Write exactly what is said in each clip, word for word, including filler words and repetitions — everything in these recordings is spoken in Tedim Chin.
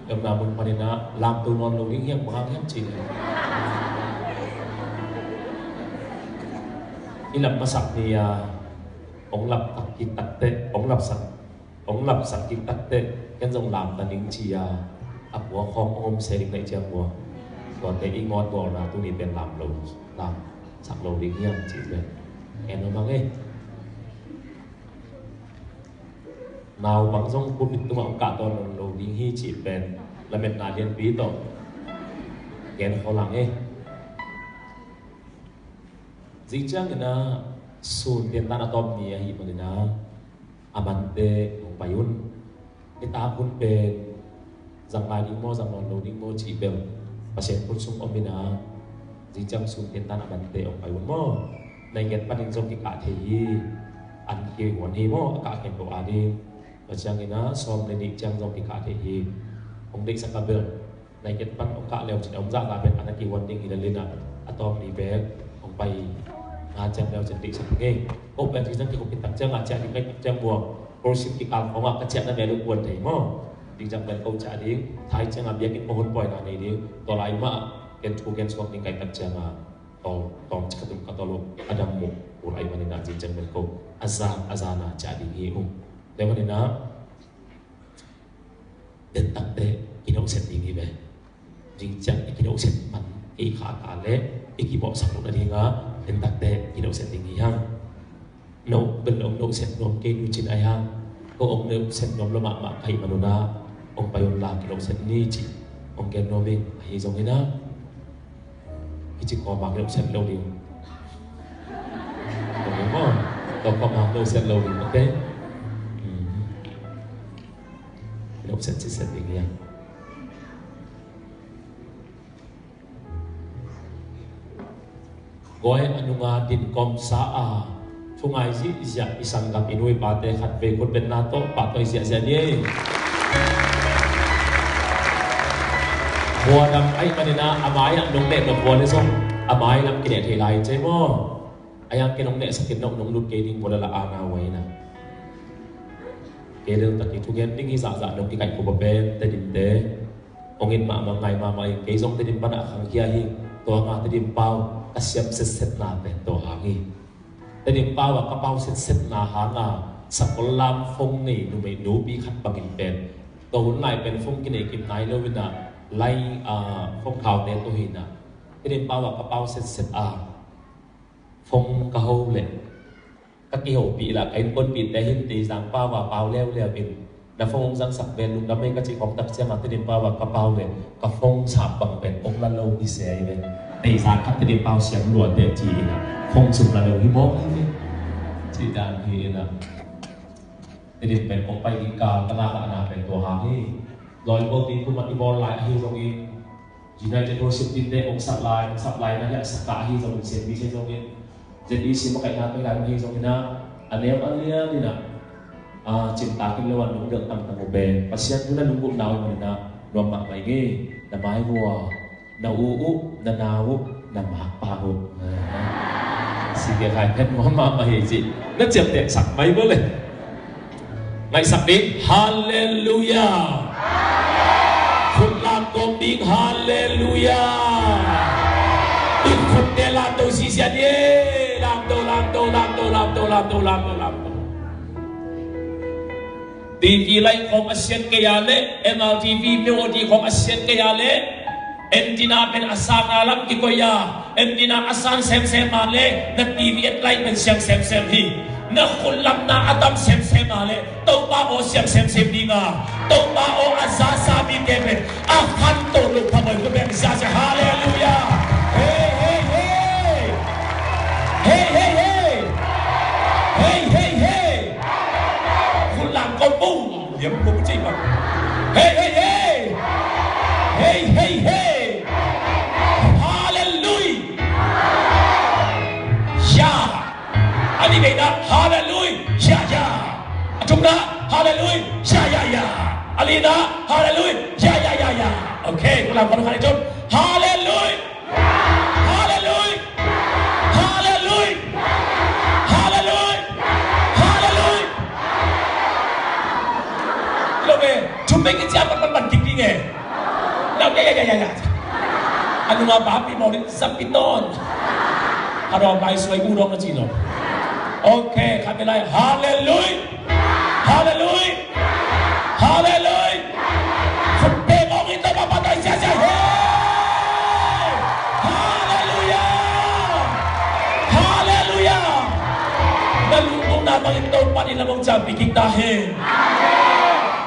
Em na mun panin ah lamto nawn lo ding hiam, bang hang hiam cih leh, i lam masak ni a, hong lapsak kik takteh, hong lapsak, hong lapsak kik takteh, ken zong lamta ning ci a, a puak khawng hong om se ding na hih ciang ua, tuate i ngawt bawlna tuni pen lam lo, lamsak lo ding hiam cih pen en om hang e. Naupang zong pulpit tungah hong kahtawn nawn lo ding hi cih pen lametna lianpi tawh gen khawlang e. Zing ciangin ah sun piantan a tawp ni ahih manin ah a mante hong pai un. Nitak hun pen zang lai ding maw, zang nawn lo ding maw cih bel Pasian khut sung om in ah, zing ciang sun piantan a mante hong pai un maw. Nai giat panin zong kikah thei hi. An kihuan hi maw, a kah khempeuh a ding. Tua ciangin ah sawm le nih ciang zong kikah thei hi. Hong deihsak a bel nai giat pan hong kah leu cin hong zahzah pen an a kihuan ding hi lel in ah, a tawp ni bek hong pai nga ciang leu cin deihsak ding hi. Ko pen zing ciang kikhop kik tak ciang a ciah ding, nai tak ciang buang worship kikal khawng ah ka ciahna mel uh kuan thei maw. Ding ciang pen ko ciah ding, thai ciang a biakinn pawh hun pawina nei ding. Tua lai mah ken thu ken suak ding, kai tak ciang a tawm, tawm cik ka tum ka tawm uh a dam uh. Ul ai manin ah zing ciang pen ko a zan a zan a ciah ding hi uh. Tua manin ah den takteh kinawhsiat ding hi ve. Zing ciang i kinawhsiat man kei kha ta leh i kibawhsak loh nading ah den takteh kinawhsiat ding hi hang. No bel om, nawhsiat nuam kei nu cin ai hang. Ko om nawhsiat nuam lo mahmah ka hih manun ah hong pai un la, kinawhsiat ni cih hong gen nuam ing. Ahi zongin ah kici kawm ah kinawhsiat lo ding. Tua kawm ah kinawhsiat lo ding, okay? Kinawhsiat sitset ding hi hang. Guai a nunga din kawmsa a thungai zihziah i sanggam i nu i pate khatvei khut betna tawh pahtawi ziahziah ni ei. Khuadam ahih manin ah a mai ah nong neh nop vua le zong a mai lam kineh thei lai cei maw. A yang ke nong nehsak in nong lut kei ding vua le la ana vua hi na. Kei lel tak i thugen ding hi zahzah nong kikaih khup a pen Tedimte hong it mahmah, ngai mahmah ing. Kei zong Tedim pan a khangkhia hi. Tua hanga Tedim pau ka siam setsetna pen tua hang hi. Tedim pau a ka pau setsetna hanga sakol lam phone nei numei nupi khat bangin pen tua hun lai pen phone kinei kim nai lo hi na, line, ah, phone khaute tawh hi na. Tedim pau a ka pau setset a phone ka ho leh ka kihopih lah ka innkuanpihte hin Teizang pau a pau leuleu in na phone hong zangsak ven lungdam ei ka cih khawng tak ciangah Tedim pau a ka pau le ka phone sap bang pen hong la lo hi se hi ve. Teizang khat Tedim pau siam lua teh ci-in ah phone sum la lo hi mawk hi ve. Cih dan hi in ah Tedim pen hong pai ding kal ka na lahna pen tua hang hi. Lawi bawl ding kum ah i bawl lai ahi zongin United Worship Team te hong sap lai, hong sap lai na hiah sakah ahi zongin, siampi ahi zongin, Z E C makaihna pei lai ahi zongin ah, a nem a lian in ah, ah, cimtak in lo a nungdelh tangtang uh pen Pasian thu na lunggulhna uh manin ah nuam mahmah ing ei. Na mai vua, na u uh, na nau uh, na makpa uh. Sike khai phet nuam mahmah hi cih na ciamtehsak mai vua le. Ngaihsak ding, halleluiah. Khut lam kawm ding, halleluiah. I khutte lamto sisian hi. Lamto, lamto, lamto, lamto, lamto, lamto, lamto. T V laih khawng a sian kei a leh, M R T V, Myo O D khawng a sian kei a leh, antenna pen a sangna lam kikoih a, antenna a sang semsem a leh na T V et laih pen siang semsem hi. Na khut lamna a tam semsem a leh Topa aw siang semsem ding a, Topa aw a zasa mite pen a khanto lo phamawh ko pen zasa. Halleluiah. Hei, hei, hei. Hei, hei, hei. Hei, hei, hei. Khut lam kawm bung. Liam ko ci bang. Hei, hei, hei. Hei, hei, hei. Halleluiah. Ya. A nih vei na, halleluiah. A thumna, halleluiah. Ya, ya, ya. A lina, halleluiah. Ya, ya, ya, ya. Okay, ko lam ko khan i thum. Halleluiah. Halleluiah! Halleluiah! Halleluiah! Halleluiah! Lo ve, thum bek i ciah pan pan pan kik ding. Lau ya ya ya ya ya. A nunga bapi mawh ding zapi tawn. Kha dawm lai suai bu dawng na ci lo. Ok, khat bia lai. Halleluiah. Halleluiah. Halleluiah. Khut beng hong in tawh Topa tawh i ciacia hi. Halleluiah. Halleluiah. Na lungmuanna bangin Topa in lam hong ciamteh kik ta hen.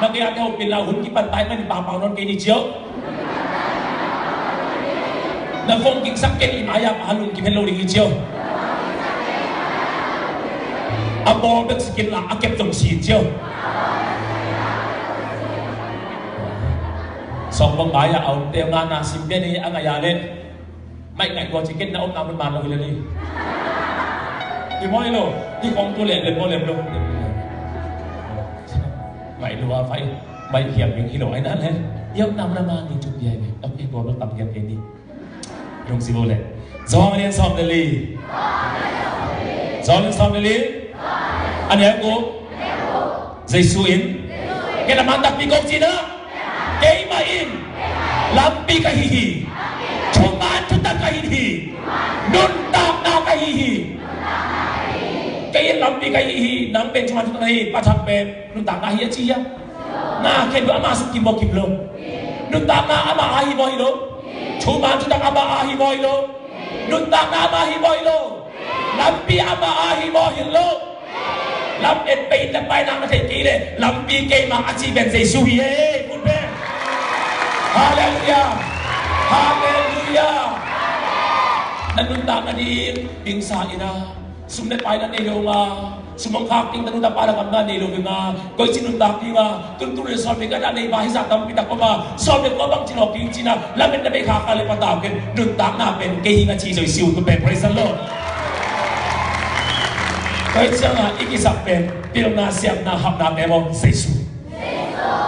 Na gei a te hopih la hun kipan tai man pangpang nawn kei ni cio. Na phone kingsak kei ni, mai-ah a lungkim het lo ding hi cio. A bawl bek si kei la a kep zong si cio. Sawng bang mai-ah a omte ngana sim pen hi a ngai a leh. Mai ngai gua ci ken na omna mun man lo hi le ni. Hi maw hi lo. Hi kong tu lem lem maw lem lo. Mai lo a fai. Mai hiam ding hi lo ai na le. Hi omna mun man ding cu bia hi. Ok, gua lo tam hiam ke ni. Lungsim uh le. Johan a lian sawm le li. Johan a lian sawm le li. A neu guk. Jesu in, kei lam man takpi kong ci na, keimah in lampi ka hi hi. Thuman thutak ka hi hi. Nuntakna ka hi hi. Kei in lampi ka hi hi, nang pen thuman thutak na hi, Pa Thang pen nuntakna hi a ci hiam? Na khen bel ama sung kim maw kim lo? Nuntakna ama a hi maw hi lo? Thuman thutak ama a hi maw hi lo? Nuntakna ama hi maw hi lo? Lampi ama a hi maw hi lo? Lam en pei in lam pai nak na thei kei leh lampi keimah a ci pen Jesu hi e. Kun pen. Halleluiah. Halleluiah. Na nuntakna ding bingsa in a, sum le pai na nei lo nga, sum hong khak ding tanu tapa na kamna nei lo ding a, koici nuntak ding a, tuntun le sawm ding a na nei ba hi zah tampi tak pama, sawm le kua bang ci lawk ding ci na, lamet na bei khak a le patau ken, nuntakna pen kei hi nga ci zo i si uh tu pen, praise the Lord. Koici a nga i kisap pen, pilna, siamna, hapna te maw, Jesu.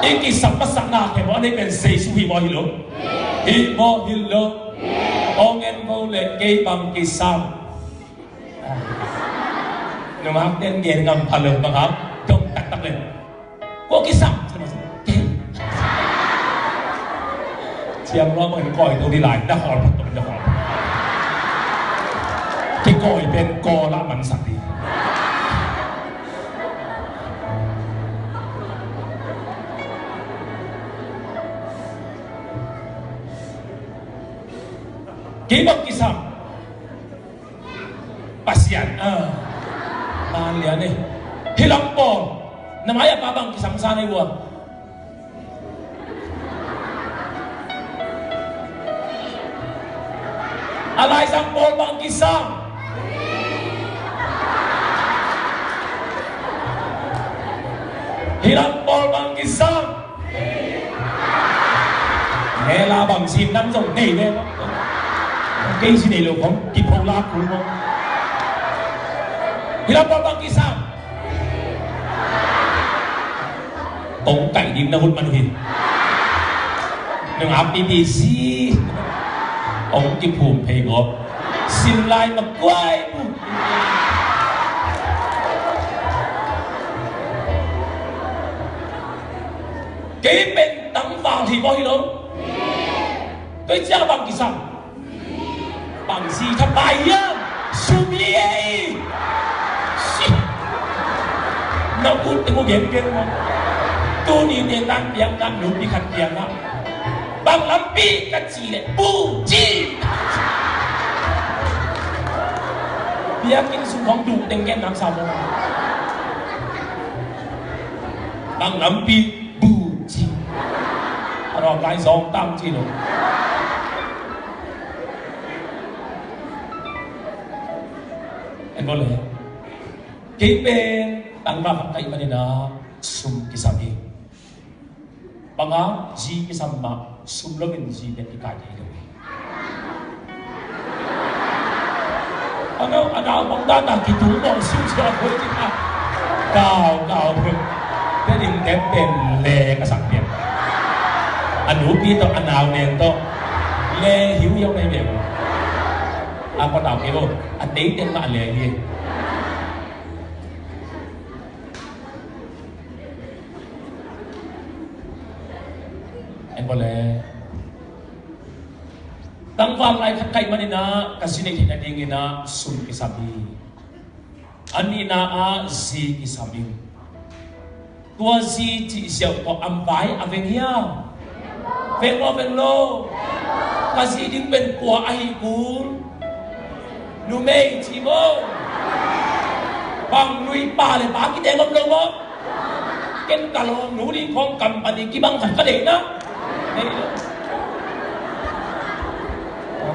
I kisap masakna te maw, a nei pen Jesu hi maw hi lo. Hi maw hi lo. Ong en maw le kei bang kisam. Nungak ten gen ngam pha lo bang ham. Dong taktak le. Kua kisam. Ciam lo bang koi tu di lai. Dah hol pat tu dah hol. Kikawi pen ko la man sak di. Kei bang kisam. Pasian, ah. Manlian eh. Hi lam pawl. Na mai-ah pa bang kisam sa na hi ua. A Laizang pawl bang kisam. Hi lam pawl bang kisam. Nela bang sim nam zong nei le. Kei si nei lo khong kipho la kul mo. Hi lam pawl bang kisam. Ong kai dim na hun man hi. Nang api di si. Ong kiphum phei go. Sim lai ma kuai bu. Kei pen tangval hi maw hi lo? Kei ciang bang kisam. Bang si thapai hiam? Sum hi ei. Si. Na ut teng uh gen gen maw. Tuni te tan piang na nupi khat piang na. Bang lampi ka ci le bu ci. Biakinn sung khong duh teng gen nam sa maw. Bang lampi bu ci. A rawm lai zawng tam ci lo. En bawl le. Kei pen tangval khat ka hih manin a sum kisam hi. Bang a zi kisam mah sum loin zi pen kikai thei lo hi. A nau, a nau bang dan a kitung mawng siusiau a koi kik a. Kau, kau, kau. Te ding te pen le ka sak pian. A nupi tawh, a nau nen tawh. Le hiu hiau nei ve. A kua tau kei lo. A tei ten mah le hi. Vawlei. Tangval lai khat ka hih manin ah ka zi neih theih nadingin ah sum kisam hi. A nihna ah zi kisam hi. Tua zi cih ziau tawh a vai a veng hiam? Veng maw, veng lo? Ka zi ding pen kua ahih kul? Numei ci maw? Bang nui, pa le pa kiteng om lo maw? Ken ka lawmnu ding khawng company kibang khat ka deih na. Deih lo.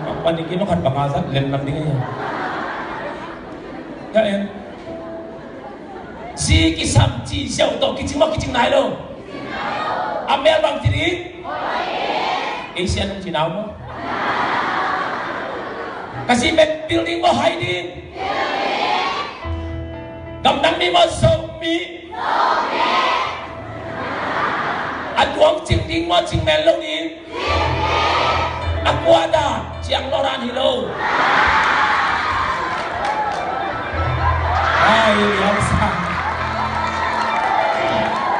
Company kibang khat bang a zat lem lam ding a. Ka en. Zi kisam cih ziau tawh kicing maw, kicing nai lo? A mel bang ci ding? Ei sia nung ci nau maw? Ka zi pen building maw, hai ding? Gamdang mi maw, Zomi? A tuang cing ding maw, cing mel lo ding? A kua dan, ciang lo dan hi lo. Ai, liang sa.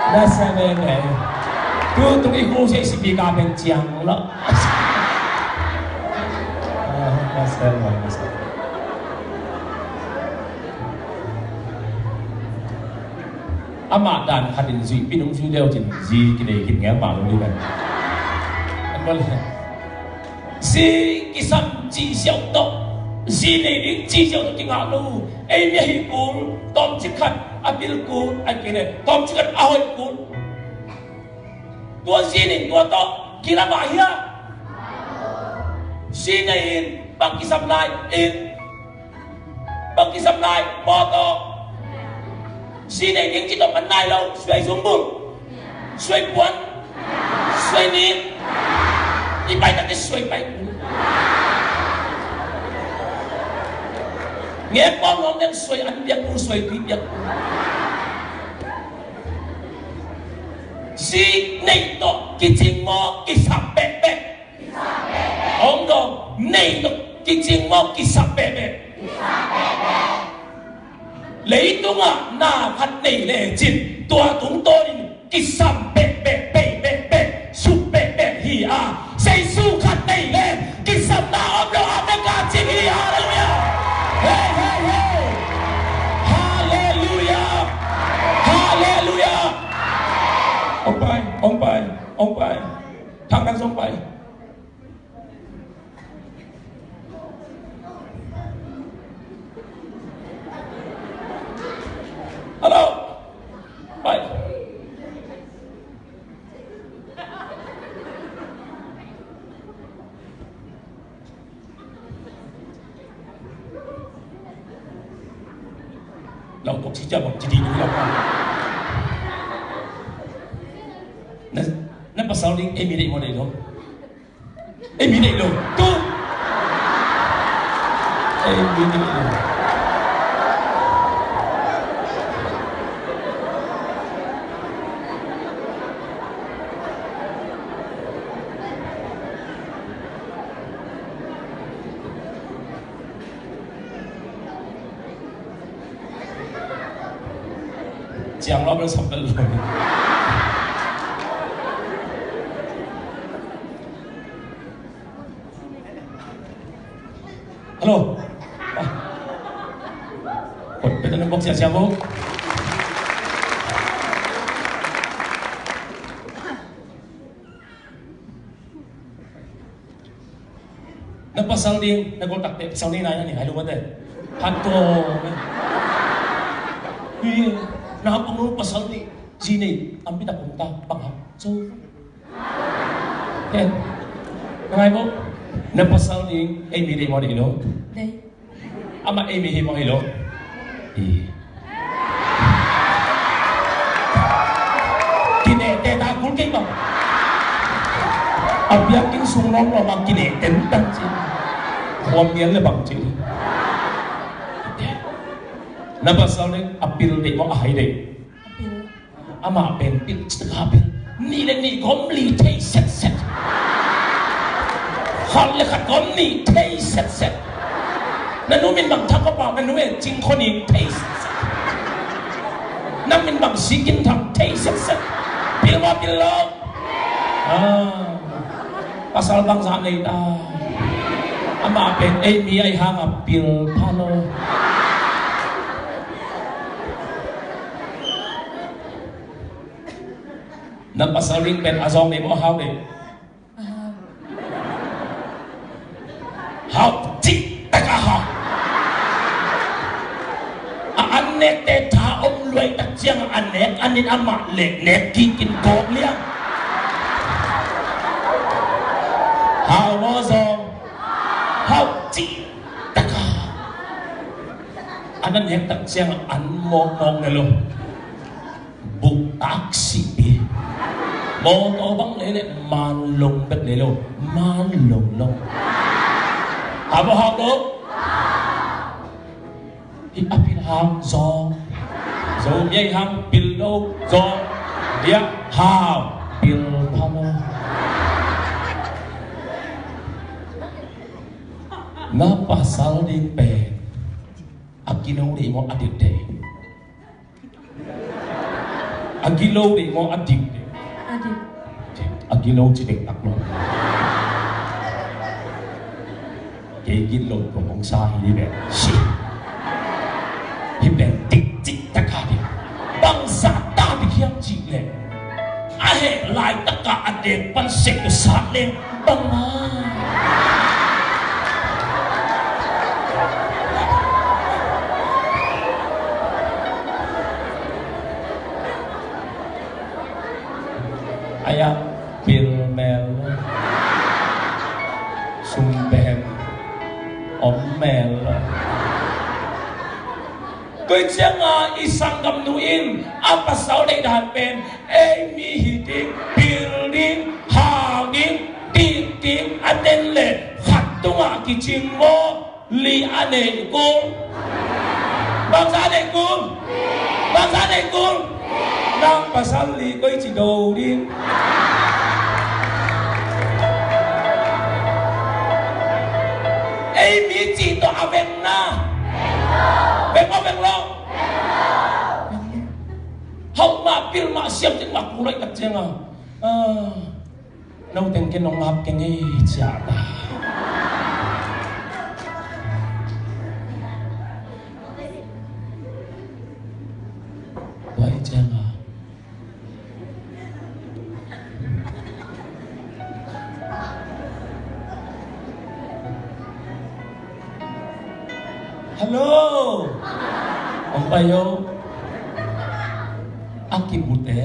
Na sa ne ne. Tu tu i ku se si pi ka pen ciang lo. Ah, na sa lo, na sa. Amah dan khatin zuihpih nung zui leu cin zi kinei khin ngel mah lo ding kan. An bawle. Zi kisam cih ziau tawh, zi nei ding cih ziau tawh kingah lo. Ei mi ahih kul, tawmcik khat a bil kul, a kile, tawmcik khat a hoih kul. Tua zi nei tua tawh kilamah hiam? Zi nei in bang kisam lai in. Bang kisam lai, pawtaw. Zi nei ding ci tawh man nai lo, suai zungbulh, suai puan, suai nin. I pai tak i suai pai. Ngek pawng ngawng deng suai an piak mu, suai tui piak mu. Zi nei tawh kicing maw, kisam pekpek? Hong dong, nei tawh kicing maw, kisam pekpek? Leitungah na khat nei lecin tua tungtawnin kisam pekpek, pei pekpek, suk pekpek hi a, Jesu khat nei le kisamna om lo a, pek a cing hi. Halleluiah. Hei, hei, hei. Halleluiah. Halleluiah. Hong pai, hong pai, hong pai. Thang kan song pai. Hello. Bye. Lau kok si jabang jadi ni lau. Na, na pasal ni, eh, milik mo na ilo. Eh, mi neih lo. Tu. Eh, mi neih lo. Ciang lo bel sampel lo. Hello. Ah. Kot peta nang bok sia-sia bok. Na pasal ding, na gol takte pasal ding na ni, hai lu mate. Hato. Hi, na pangul pasal ding. Sini, ambi tak kumta, pangha. So, eh, na ngai bo. Na pasal ding, eh, mi dei mo dei lo. Dei. Amah ei mi hi mah hi lo. Hi. Kinehte ta kul kei bang. A biakinn sung lawmlawm ah kinehte ntan ci. Khuamial le bang ci. Na pasal ding a pil dei maw a hai dei? A pil. Amah pen pil cih taka pen nih le nih gawm li thei setset. Khat le khat gawm nih thei setset. Na nu min bang thak ko pau, na nu en cing khon in thei setset. Nang min bang sikin thang thei setset. Pil maw pil lo? Ah. Pasal bangzah nei ta? Amah pen ei mi ahi hangin pil pha lo. Na pasal ding pen a zawng nei maw, a hau nei? Hau, cih tak a hau. A an nekte tha om luai tak ciang a nek an in amah leh nek kik in kawk liang. Hau maw zawng? Hau, cih tak a hau. An a nek tak ciang a an mawkmawk ne lo. Buk tak sih pi. Mawtaw bang lei leh man long bek lei lo. Man long long. Hau maw, hau lo? Hih a pil hang zawng. Zomi ahi hang pil lo zawng. Hih a hau pil pha lo. Na pasal ding pen a gilo ding maw, a dik ding? A gilo ding maw, a dik ding? A dik. A gilo ci dektak lo. Kei gilo ko hong sa hi pen. Hi pen dik cih tak a dik. Bangzah ta dik hiam cih leh, a heh laitak a a dek pan sek ko sat leng bang a. Ai a, pil mel. Sum pen om mel. Tua ciangin i sanggamnu in a pasal deih dan pen ei mi hi ding, pil ding, hau ding, dik ding, a ten leh khat tungah kicing maw, li a nei kul? Bangzah a nei kul? Bangzah a nei kul? Nang pasal li koi ci do ding? Ei mi cih tawh a veng na. Veng maw, veng lo? Hau mah, pil mah, siam cing mah, kul leh tak ciangin, ah, no teng ken nong ngap keng ei, ci a ta. Tua hi ciangin, hello. Hong pai o. A kibute.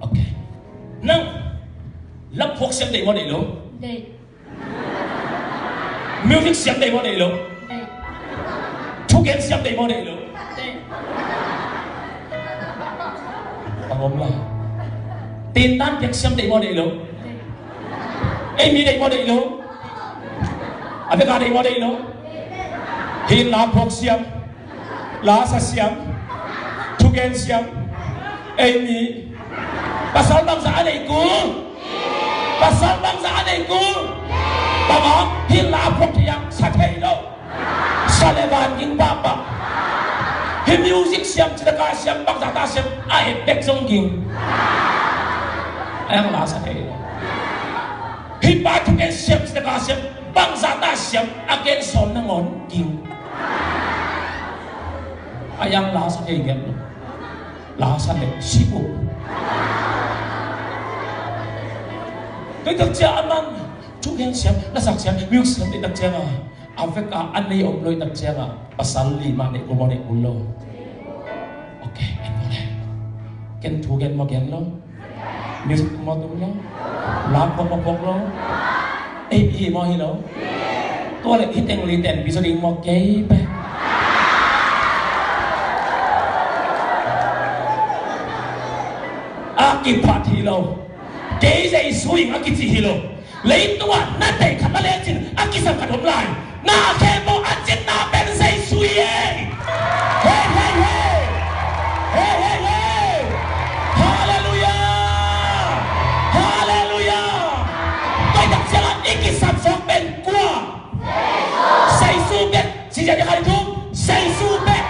Ok. Nang, laphuak siam deih maw, deih lo? Deih. Music siam deih maw, deih lo? Deih. Thugen siam deih maw, deih lo? Deih. A ngom la. Tintan piak siam deih maw, deih lo? Deih. Ei mi deih maw, deih lo? A bek a deih maw, deih lo? Hih laphuak siam, lasa siam, thugen siam, ei mi. Pasal bangzah a nei kul? Pasal bangzah a nei kul? Bang hang? Hih laphuak thei hang, sa thei lo. Sa leh van ging pahpah. Hih music siam, cih tak a siam, bangzah ta siam, a et bek zong ging. A yang lasa thei lo. Hih pa thugen siam, cih tak a siam, bangzah ta siam, a gen sawm nangawn ging. A yang lasa thei ngiat lo. Lasa leh si uh. Tua tak ciang a man, thugen siam, lasak siam, music siam, tua tak ciang a, a vek a a nei om lo, tua tak ciang a, pasal li mah nei kul maw, nei kul lo? Ok, en maw le. Ken thugen maw, gen lo? Music tum maw, tum lo? Laphuak maw, phuak lo? Ei, hi maw, hi lo? Tua leh hih teng li ten pi zaw ding maw, kei pen. A kiphat hi lo. Kei Jesu ing a kici hi lo. Leitung ah na deih khat, na lecin a kisam khat om lai. Na khempeuh a cinna pen Jesu hi ei. Hei, hei, hei. Hei, hei, hei. Halleluiah. Halleluiah. Tua tak ciangin i kisam sawk pen kua? Jesu bek. Sisan ya kali tu. Jesu bek.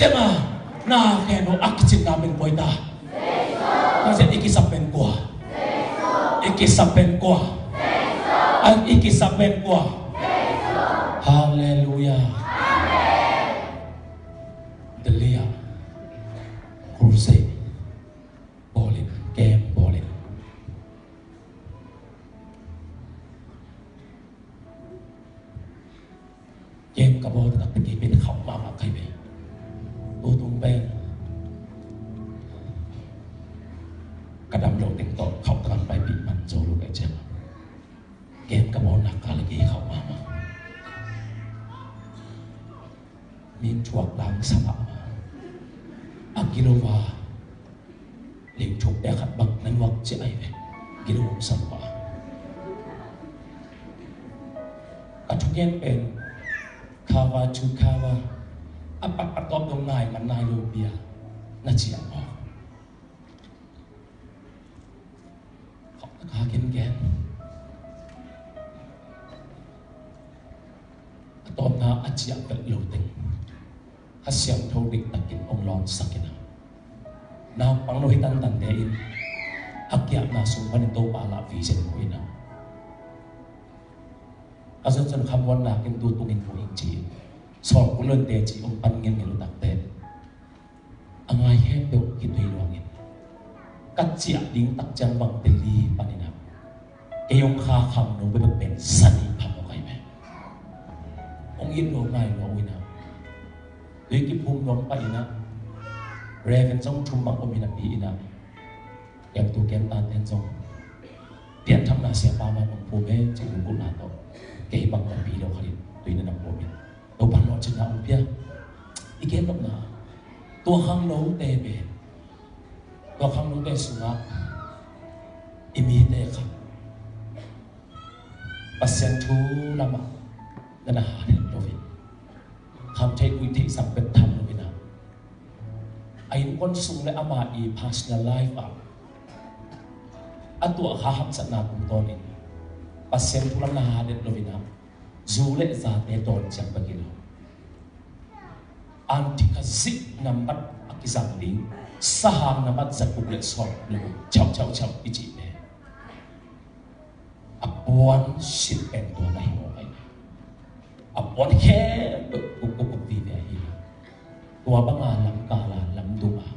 Tenga na khen uh a kicin na pen koi ta. Ka zia i kisap pen kua. I kisap pen kua. A i kisap pen kua. Halleluia. Delhi ah crusade bawlin, camp bawlin. Camp ka bawl taktak kei pen khauh mahmah kai ve. Tutung pen ka dam lo teng tawh khauh takan paipih man zo lo kai ciang. Camp ka bawl nak ka le kei khauh mahmah. Min thuak lang sa mahmah. A gilo va. Lingthuk pek khat bang na nuak ciah ai ve. Gilo om sa lua. Ka thugen pen khawa thu khawa. A pat a tawp dong nai man nai lo bia na ciah mawk. Khauh taka gengen. A tawpna a ciah belh lo teng Kha Siangtho dik takin hong lawnsak in a, naupang lo hi tantante in a kiatna sung panin Topa lah vision mu in a, ka zonzon khamuannakin tu tungin mu ing ci-in sawlkul lonte ci hong pan ngelngel uh takte a ngai khempeuh kitui luangin ka ciah ding tak ciang bang Delhi panin a kei hong kha khangno bek pen sani pha mawk ai ve. Hong it lo ngai lo in a, tui kiphum lo pah in a, Reverend zong thum bang om in a pi in a, kemtu kemtaten zong pianthakna siapa man hong phum e cih lungkutna tawh kei bang a pi lo khat in tui na nam lo in Topan lawhcinna hong pia. I gen nopna tua khangnote pen, tua khangnote sungah i mite khat Pasian thu lamah na na hat het loin, kham theih kuih theih sang pek tham loin a, a innkuan sung le amah i personal life ah a tuah kha haksatna tungtawnin Pasian thu lam na hat het loin a, zu le zate dawn ciang bek hi lo. Anti kha zik nambat a kizang ding sahang nambat za guk le sawm le guk chau chau chau i cih pen a puan sin pen tua na hi mawk ai. A puan khempeuh guk guk guk vive ahi. Tua banga lamkala lamdunga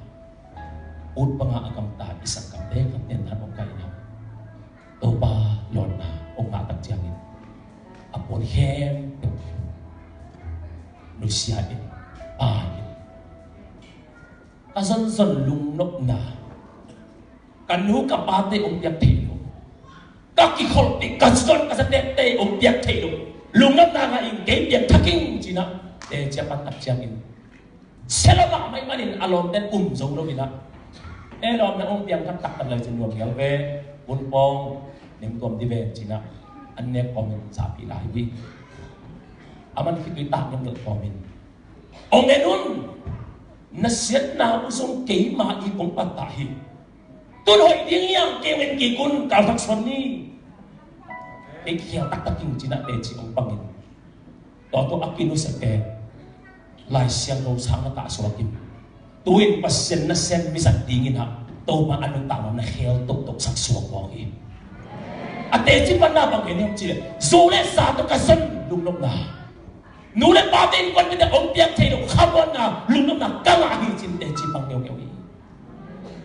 ut banga a gamta i sanggamte khat ten hat hong kai in a, Topa lawnna hong ngah tak ciangin a puan khempeuh nusia in, pai in. Ka zonzon lungnopna ka nu ka pate hong piak thei lo, ka kikholhpih ka zon ka zatette hong piak thei lo, lungnopna ngah in kei piak thak ing ci-in a, teci a pan tak ciangin sia lo mahmah ahih manin a lawmten um zo lo in a, e lawm, nang hong piangthak taktak lai cin nuam hial ve, hun pawng nem tuam di ve ci-in a, an nek kawmin zahpih lai uh hi. A man khit uh i tak nem loh kawmin, hong en un, na siatna uh zong keima i kong pattah hi. Tun hoih ding hiam, kei hong en kik un, kalthak suan ni. Kei kikhial taktak ing ci-in a teci hong pangin, tua tawh a kinusia pen Lai Siangtho sang na kah suak in, tu-in Pasian nasem mizat dingin a, Topa a nuntakna na khel toktok sak suak mawk hi. A teci panna bang en hiam cih leh, zu le za tawh ka zon lungnopna, nu le pate innkuan pite hong piak thei lo khamuanna lungnopna ka ngah hi ci-in teci pang ngeungeu hi.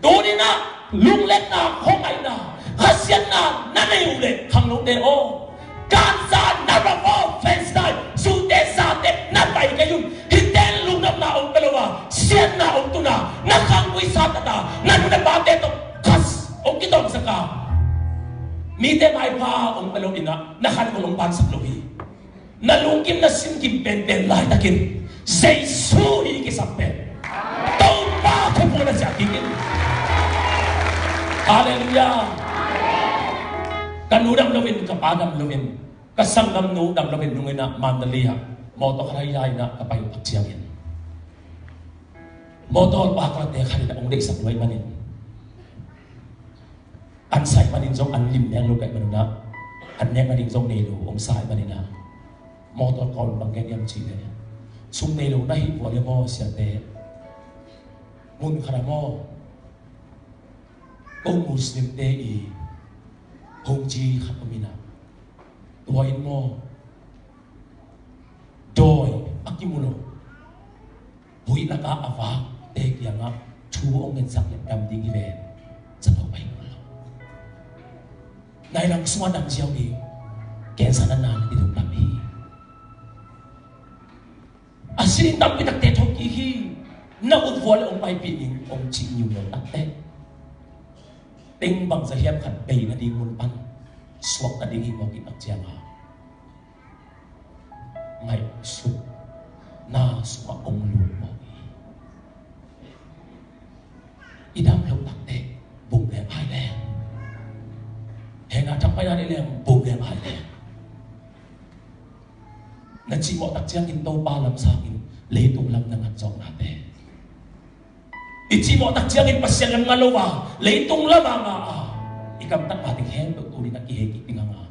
Tuni-in a, lunglenna, khuangaihna, khasiatna na nei uh leh khangnote aw, Gaza, Rafah, Palestine, zute zate na pai kei un. Hihte in lungnopna hong pia lo a, siatna hong tun a, na khangvui sa tat a, na nu na pate tawh khas hong kitawngsak a, mite maipha hong pia lo in a, na khan hong bansak lo hi. Na lungkim na simkim penpen laitakin Jesu hi kisap pen Topa thu pua na siah kik in. Halleluiah. Ka nu dam loin, ka pa dam loin, ka sanggamnu dam loin nungin a Mandalay ah mawtaw khat hai lai in a ka pai uh tak ciangin, mawtaw pa kalate khat in a hong deihsak luai manin, an sai manin zong an lim meng lo kaih manun ah, an nek nading zong nei lo hong sai manin ah, mawtaw kawl bang gen hiam cih leh, sum nei lo na hih vua le maw siate, Mun khat ah maw, ko Muslim te i hong ci khat om in ah, tua in maw, dawi a kimu lo, huih lak ah a vakte kiangah thu hong ngetsak leh dam ding hi ven, za tawh pai kul lo. Nai lang sungah dam ziau ding, cancer na na ding dam hi. A sinin tampi takte thawhkik hi. Na utvua le hong paipih ding hong cih niu lo takte, teng bangza hiam khat bei nading mun pan suak nading hi mawk i tak cianga, ngaihsutna sungah hong lut mawk hi. I dam loh takte bung leng ai leng, hena thak paina nei leng bung leng ai leng. Na cihmawh tak ciangin Topa lam sangin leitung lam na ngat zawhnate, i cihmawh tak ciangin Pasian lam nga lo a, leitung lam a nga a, i gamtatna ding khempeuh tuni-in a kihei kik ding a nga.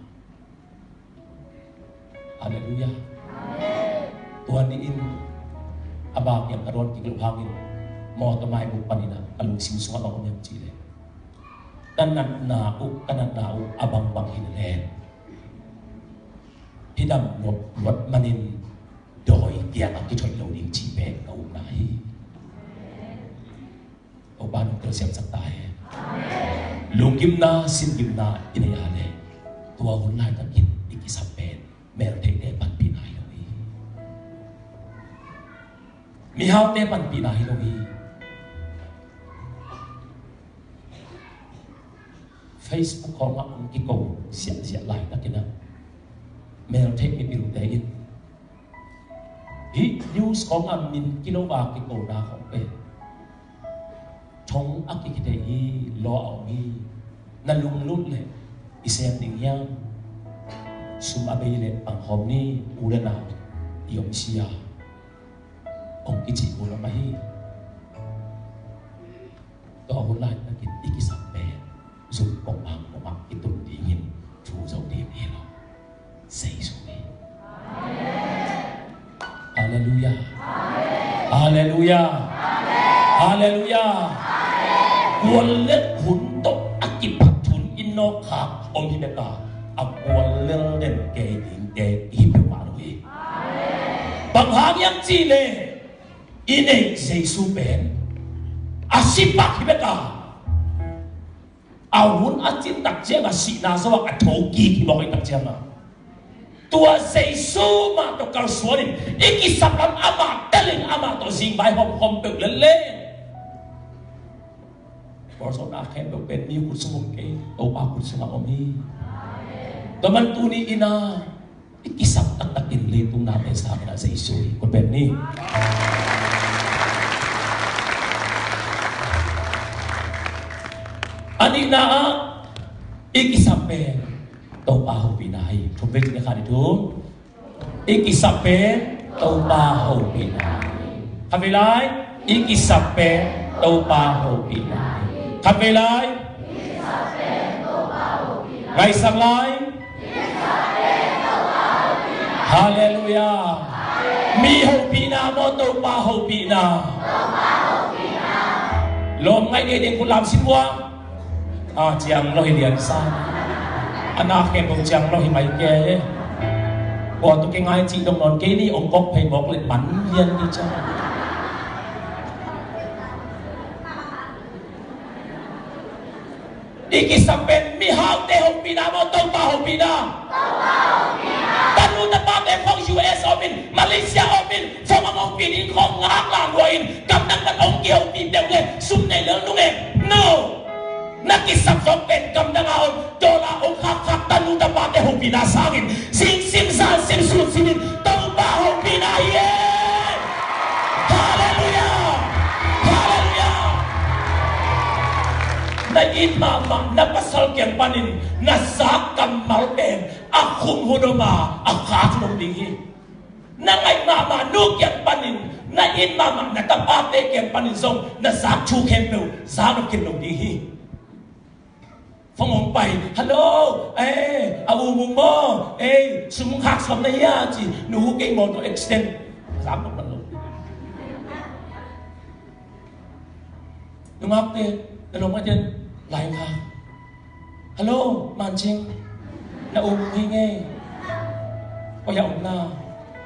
Halleluiah. Tua ni-in a bang hiam ka dawn kik loh hangin mawtaw maimuk panin ah ka lungsim sungah bang om hiam cih leh, ka natna uh, ka natna uh a bangbang hi leh, hih dam luatluat manin dawi kiangah kithoih lo ding cih pen ka upna hi. Topa nong telsiamsak ta hen. Lunggimna, singgimna i nei a leh, tua hun laitakin i kisap pen meltheihte panpihna hi lo hi. Mihaute panpihna hi lo hi. Facebook khawngah hong kiko ziahziah laitakin ah, meltheih mipilte in hih news khawngah min kilo a kikona khawng pen thong a kikhite hi, law a om hi, na lunglut leh i sem ding hiam, sum a bei leh pangkhawm ni, u le nau i omsia, hong kicih kul om ahi. Tua hun laitakin i kisap pen zum kong mang kong mang kitun dingin thu zo ding hi lo. Jesu min. Halleluiah. Halleluiah. Halleluiah. Guallel hun tawh a kipat hun in nawkkhak om hi bek a, a guallel den kei dingte i hi peuhmah lo hi. Bang hang hiam cih leh, i neih Jesu pen a sipak hi bek a, a hun a cin tak ciangah sihna zawh a thokik hi mawk i tak ciangah, tua Jesu mah tawh kalsuanin i kisap lam amah telin amah tawh zingvai hawmkhawm peuh lel leng, bawlsawhna khempeuh pen mi khut sung om kei, Topa khut sungah om hi. Tua man tuni-in ah i kisap taktakin leitung nate sangin ah Jesu hi. Kut beng ni. A nihna ah i kisap pen Topa hopihna hi. Thum vei ci ni, khat, nih, thum. I kisap pen Topa hopihna hi. Khatvei lai, i kisap pen Topa hopihna hi. Khatvei lai, ngaihsak lai. Halleluiah. Mi hopihna maw, Topa hopihna? Lawm ngaih ngei ding khut lam sin vua. A ciang lo hi lian sa. A na khempeuh ciang lo hi mai ke. Kua tu ke ngai cih dong nawn kei ni, ong kok phei mawk le man lian ni ciang. I kisam pen mihaute hopihna maw, Topa hopihna? Tanu tapate khong U S om in, Malaysia om in, khong a hopih ding khong ngak la lua in, gamdang pan ong kihopih deuh le sum nei lel nung e. No. Na kisap zong pen gamdang a om, dollar ong khakkhak tanu tapate hopihna sangin, zingsim zansim sunsim in Topa hopihna hi e. Halleluiah. Halleluiah. Na it mahmah na pasal kiang panin na zak kammal pen a khum hun om a, a khat hun om ding hi. Na ngaih mahmah nu kiang panin, na it mahmah na tapate kiang panin zong na zak thu khempeuh zak nop khin lo ding hi. Phone hong pai, "Hello, eh, a u mung maw, eh, sum khak sawm na hia?" ci, "Nu, kei mawtaw accident." Zak nop man lo. Nungakte, na lawm ngaihte, lai kha. Hello, Mancing. Na um hi ngei. Koi ah om na.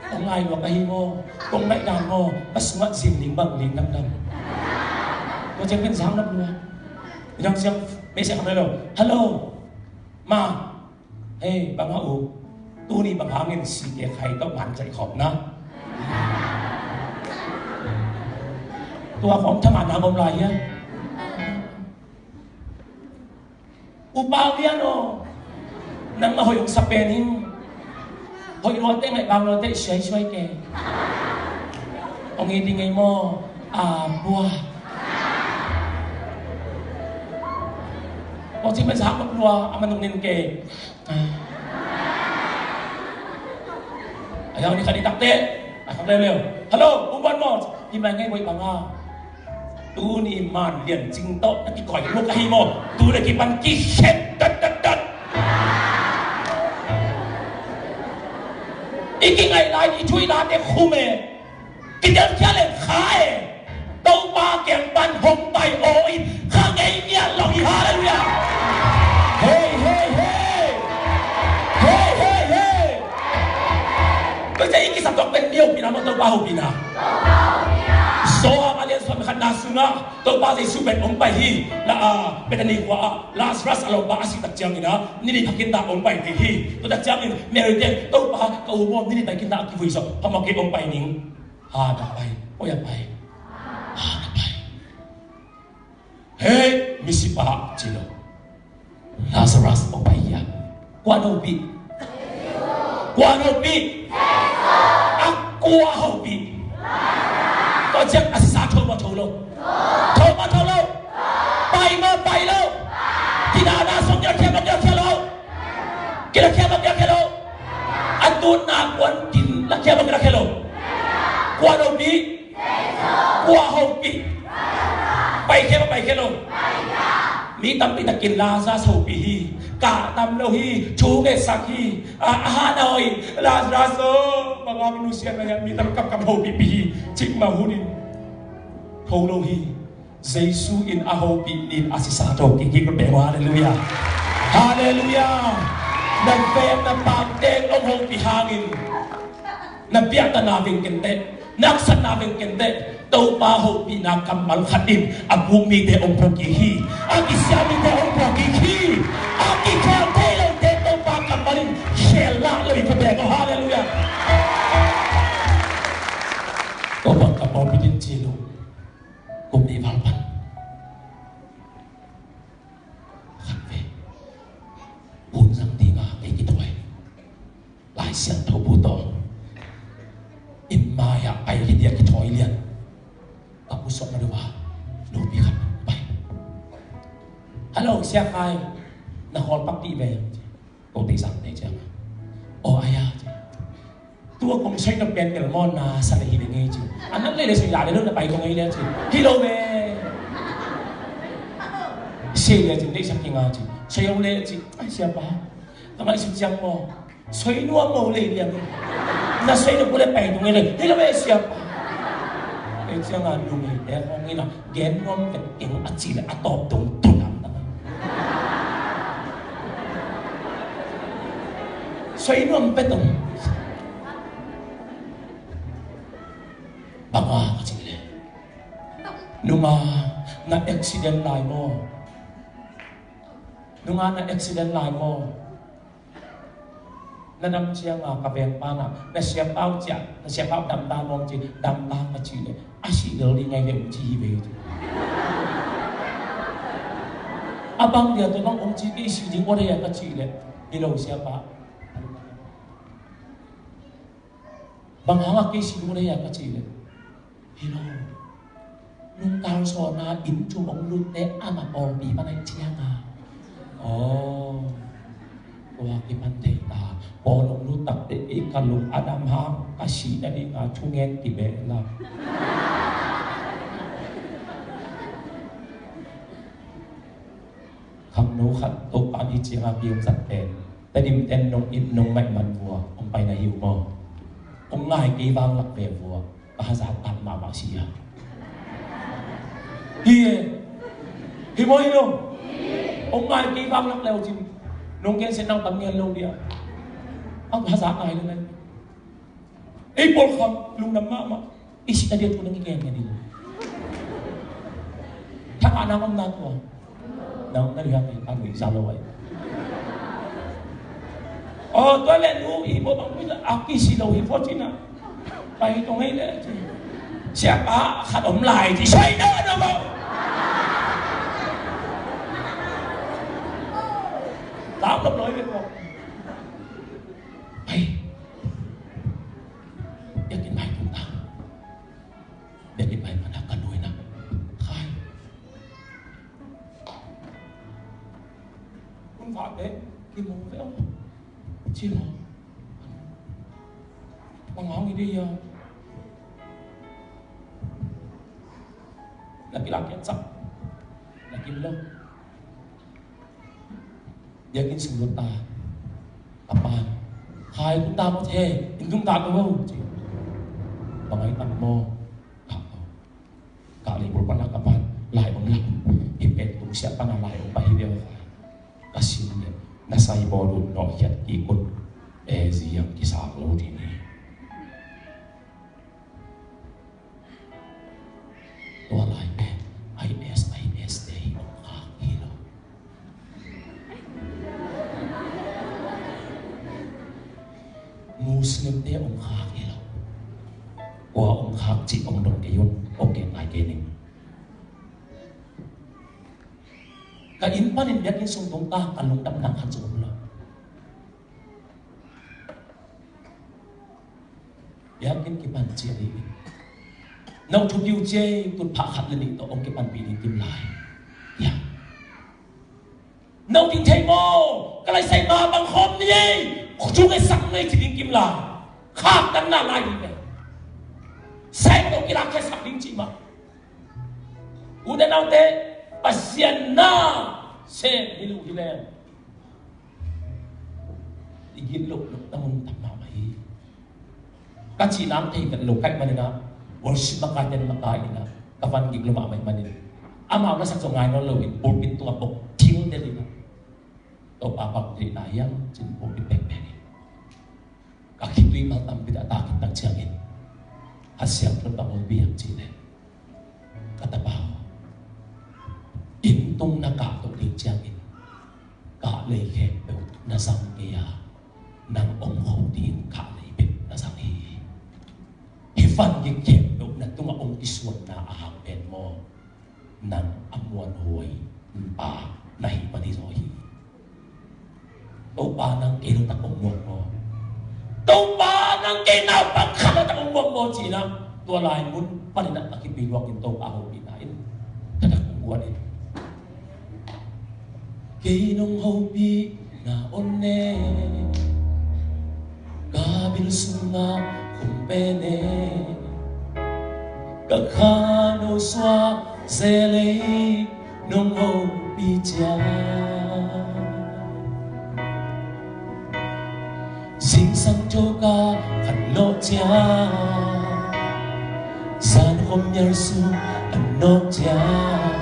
Kong ngai lua ka hi maw? Kong ngaih dan maw? Ka sungah zin ling bang ling dangdang. Tua ciang pen zang na lua. Midang siang, mei siang kham lo. Hello. Ma. Hei, bang a u. Tuni bang hangin si ke khai tawh man cai khop na. Tua khawng thaman hang om lai hiam? Upa lian aw, nangmah hoih hong sa pen in. Hoih luate ngaih bang luate siaisuai ke. Hong it ding ei maw? A bua. Kong cih pen sa hak lua a man hong nin ke. A yang ni khat i takte. A khak leuleu. Hello, upan maw? Hi mai ngei hoih bang a. Tuni man lian cing tawh na kikoi luk ahi maw? Tu le kipan kikhen dat dat dat. I kingaih lai i thu i late khum e. Kitel khia le kha e. Topa kiang pan hong pai aw in kha ngei ngiat lo hi. Halleluiah. Hei, hei, hei. Hei, hei, hei. Tua ciang i kisam tuak pen mi hopihna maw, Topa hopihna? Johan a lian sawm khatna sungah Topa Jesu pen hong pai hi. La, a, Bethany khua ah Lazarus a lawmpa a sih tak ciangin a, ni nih pha khin ta hong pai ding hi. Tua tak ciangin Mary ten, Topa, ka u maw ni nih pai khin ta a kivui zawh, phamawh kei, hong pai ning. Han a pai. Koi a pai? Han a pai. Hei, misipa, ci lo. Lazarus hong pai hiam? Kua hopih? Kua hopih? A kua hopih? Tua ciang a sisa tho maw tho lo? Tho maw tho lo? Pai maw pai lo? Kidana song kila khia maw kila khia lo? Kila khia maw kila khia lo? A tunna kuan kin la khia maw kila khia lo? Kua hopih? Kua hopih? Pai khia maw pai khia lo? Mi tampi takin Lazarus hopih hi. Kah tam lo hi. Thu ngetsak hi. A, a han a hoih. Lazarus aw, bang a mi nusiat na hiam? Mi tam kapkap hopihpih hi. Cikmah hunin tho lo hi. Jesu in a hopih ni-in a sisa tho kik hi. Halleluiah. Halleluiah. Na veng na pang teng hong hopih hangin na piahtana veng kenteh, na haksatna veng kenteh, Topa hopihna kammal khat in a buk mite hong pua kik hi. A kisia mite hong pua kik hi. A kikhial thei lote Topa kammal in khel lah lo hi. Halleluiah. Topa kammal bitin ci lo. Kum nih val pan khat ve, hun zang dinga kei kithuai. Lai Siangtho bu tawh in mai-ah pai hi dia kithuai lian. Ka pu suak na duh a, nupi khat pai. Hello, Sia Khai. Na khawl pakpih ve. Ko tei sang tei ciang. Aw, ai a, ci. Tua kong soi na pian bel maw na sa le hi le ngei ci. A nang le le soi la le lo na pai kong ei le ci. Hi lo ve. Sei le ci, dei sak ki nga ci. Soi au le ci. Ai, siapa. Ka mai sui ciang maw. Soi nuam maw le liang. Na soi na ku le pai kong ei le. Hi lo ve siapa. Ei ciang a lung ei te kong ei na. Gen nuam vet keng a ci le a tawp dong tun am ta. Soi nuam vet dong. Bang a ka ci le. Nunga na accident lai maw? Nunga na accident lai maw? Na dam cianga ka vengpa na, na siapa uh ciah, na siapa uh damta mawng ci, damta ka cih leh, a sih lel ding ngai leh um ci hi ve ci. A bang dia tua bang um ci, kei sih ding ua dei a ka cih leh, hi lo siapa. Bang hanga kei sih ding ua dei a ka cih leh, hi lo. Nungkal sawna inn tung hong lutte amah pawlpi pan aih cianga. Aw, tua kipan thei ta. Pawl hong lut takte i ka lung a dam hang ka sih nadinga thungen kibeh la. Khangno khat Topa'n hih cianga piang zat pen, Tedim ten nong it nong maih man vua hong pai na hi uh maw? Hong ngai kei vang lak ve vua. Ka hazat tak mahmah si a. Hi e. Hi maw hi lo? Hong ngai kei vang lak leu cin. Nong gensiat nang tam ngen lo dia. Ang hazat ngai lo lai. Ei pawl khang lungdam mahmah. I sihna dia tu nang i gen ngen hi lo. Thakah nang om na tua. Nang na liang ei a nuih za lo ai. Aw, tua le nu i bo bang pui a kisi lo hi fo cina. Pai tong ei le ci. Siapa khat om lai ci sai na na bo. Tao lop loi le ko. Pai. Biakinn pai tung ta. Biakinn pai mana ka nuai na. Khai. Kun fa te ki mo ve. Ci lo. Pangawng i dei a. Laki laki a cak. Laki lo. Biakinn sung lut ta. Ka pan. Khai tung ta maw te. Inn tung ta ko maw. Ci. Bangai tak maw. Ka maw. Ka lei bul pana ka pan lai om lak. Hi pet tung siah pana lai om pa hi bel ka. Ka sin le na sai bawl ut nawh hiat kik ut. E zi yang kisak lo ding hi. Tua lai pen I S I S te hi om khak hi lo. Muslim te om khak hi lo. Kua om khak cih om dong kei un, om kei ngai kei ning. Ka inn panin biakinn sung tung ta ka lungdam nang khat zong om lo. Biakinn kipan ciang hi. No thupiu ciang tutphah khat le nih tawh hong kipanpih ding kim lai. Ya. No ding thei maw? Ka lai sai ma bang khawm ni ei. Chung e sak ngei ci ding kim lai. Khak tan na lai ding e. Sai no kilak khe sak ding ci ma. U te nau te Pasian na sem hi lu hi leng. I gin lo lo ta mun tam mahmah hi. Ka cih nang thei vet lo kaih manin ah worship makaite na makai in ah ka van gik lo mahmah manin amau na sak zong ngai nawn lo in pulpit tungah bok thil del in ah Topa bang theihna hiam cin pulpit pekpek in ka khitui mal tampi dah ta khit tak ciangin a siam tun bang hong biak cih leh ka tapa aw, inn tung na kah toh ding ciangin kah lei khempeuh na zang kei a, nang om kho ding kah lei bek na zang hi. Hih van gik khempeuh na tungah hong kisuanna a hang pen maw, nang a muanhuai pa na hih mani zaw hi. Topa nang kei lo tak hong muak maw? Topa nang kei naupang khat lo tak hong muak maw? Ci-in ah tua lai mun panin ah a kipi luak in Topa hopihna in ka dak hong guan in. Kei nong hopihna on ne ka bil sungah khum pen e ka khan o suak se lei nong hopih ciang. Zingsang tho ka khan lawh ciang zan khom mial sung ka nawk ciang.